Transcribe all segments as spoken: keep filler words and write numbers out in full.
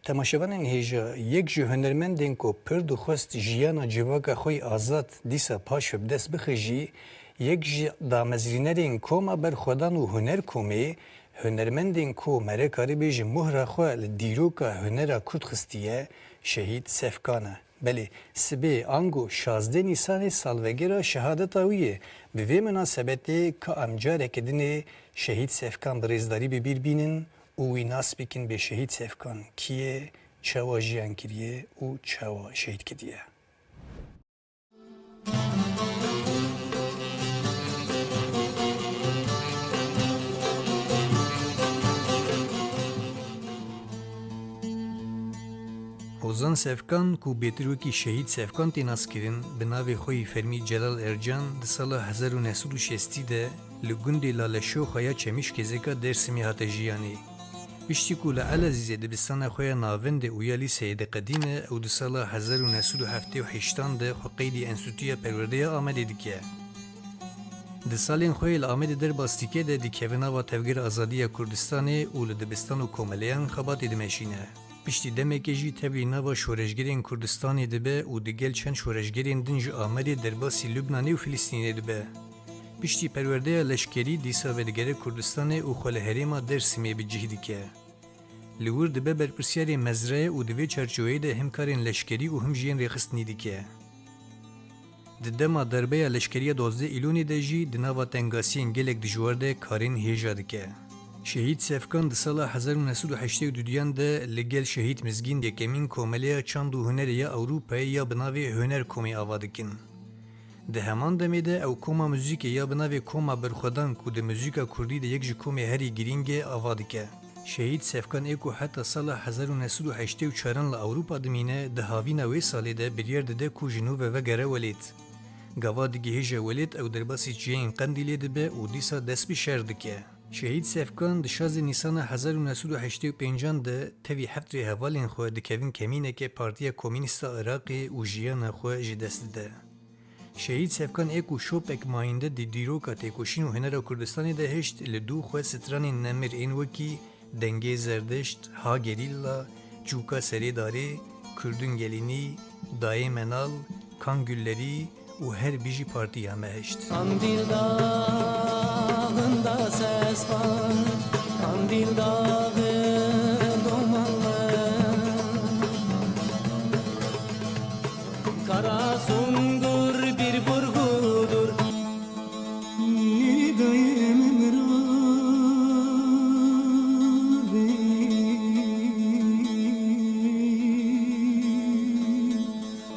Temaşevanên hêja, yek ji hunermendên ku pir dixwest jiyana civaka xwe yî azad dîsa paş ve bi dest bixe jî, yek ji damezrînerên koma berxwedan û huner komê, hunermendên ku mere karî bêje mohra xwe li dîroka hunera Kurd xistiye, Şehîd Sefkan e. Belê, sibê ango şazdeh Nîsanê salvegera şehadeta wî ye. Bi vê minasebetê ka em careke dinê Şehîd Sefkan bi rêzdarî bi bîr bînin û wî nas bikin bê Şehîd Sefkan kî ye, çawa jiyan kiriye û çawa şehîd kiriye. Ozan Sefkan, ku bêtir wekî Şehîd Sefkan tê naskirin, bi navê xwe yî fermî Celal Ercan, di sala hezar û neh sed û şêstî de li gundê Laleşoxa ya Çemîşkêzeka Dêrsimê hate jiyanê. Piştî ku li Elezîzê dibistana xwe ya navendê û ya lîseyê diqedîne, ew di sala hezar û neh sed û heftê û heştan de xwe qeydî Enstîtuya Perwerdeya Amedê dike. Di salên xwe yê li Amedê derbas dike de dikeve nava Tevgera Azadiya Kurdistanê û li dibistan û komeleyan xebatê dimeşîne. Piştî demekê jî tevlî nava şoreşgerên Kurdistanê dibe û digel çend şoreşgerên din ji Amedê derbasî Lubnanê û Filistînê dibe. Piştî perwerdeya leşkerî dîsa vedigere Kurdistanê û xwe li herêma Dêrsimê bi cih dike. Li wir dibe berpirsiyarê mezreyê û di vê çarçoveyê de him karên leşkerî û him jî yên rêxistinî dike. Di dema darbeya leşkeriya duwazdeh Îlonê de jî di nava tengasiyên gelek dijwar de karên hêja dike. Şehîd Sefkan di sala hezar û neh sed û heştê û duduyan de li gel Şehîd Mizgîn yekemîn komeleya çand û hunerê ya Ewropayê ya bi navê Huner Komê ava dikin. Di heman demê de ew koma muzîkê ya bi navê Koma Berxwedan ku di muzîka kurdî de yek ji komê herî girîng e ava dike. Şehîd Sefkan ê ku heta sala hezar û neh sed û heştê û çaran li Ewropa dimîne, di havîna wê salê de biryar dide ku ji nû ve vegere welêt. Gava digihêje welêt ew derbasî çiyayên Qendîlê dibe û dîsa dest bi şer dike. Şehîd Sefkan di şazdeh Nîsana hezar û neh sed û heştê û pêncan de tevî heft rêhevalên xwe dikevin kemîneke Partiya Komînîst a Iraqê û jiyana xwe ji dest dide. Şehîd Sefkan ê ku şopek mayînde di dîroka têkoşîn û hunera Kurdistanê de hişt, li dû xwe stranên nemir ên wekî Dengê Zerdişt, Ha Gerîlla, Çûka Serê Darê, Kurdun Gelînî, Dayê Menal, Kan Gülleri û Her Bijî Partiya Me hişt. Kandîl dağında ses var, Kandîl dağı dumanlı. Kara Sungur bir vurgudur. Dayê min ravê.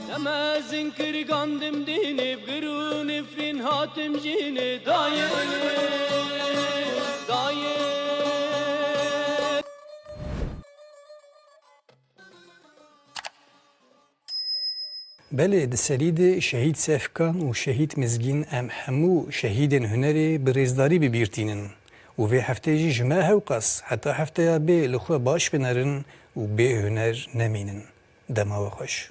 Demezin kirgandim dinê, bi gir û nifrîn hatim jînê, dayê, dayê. Belê, di serî de Şehîd Sefkan û Şehîd Mizgîn, em hemû şehîdên hunerê bi rêzdarî bi bîr tînin û vê hefteyê jî ji me hewqas heta hefteya bê li xwe baş binerin û bê huner nemînin. Dema we xweş.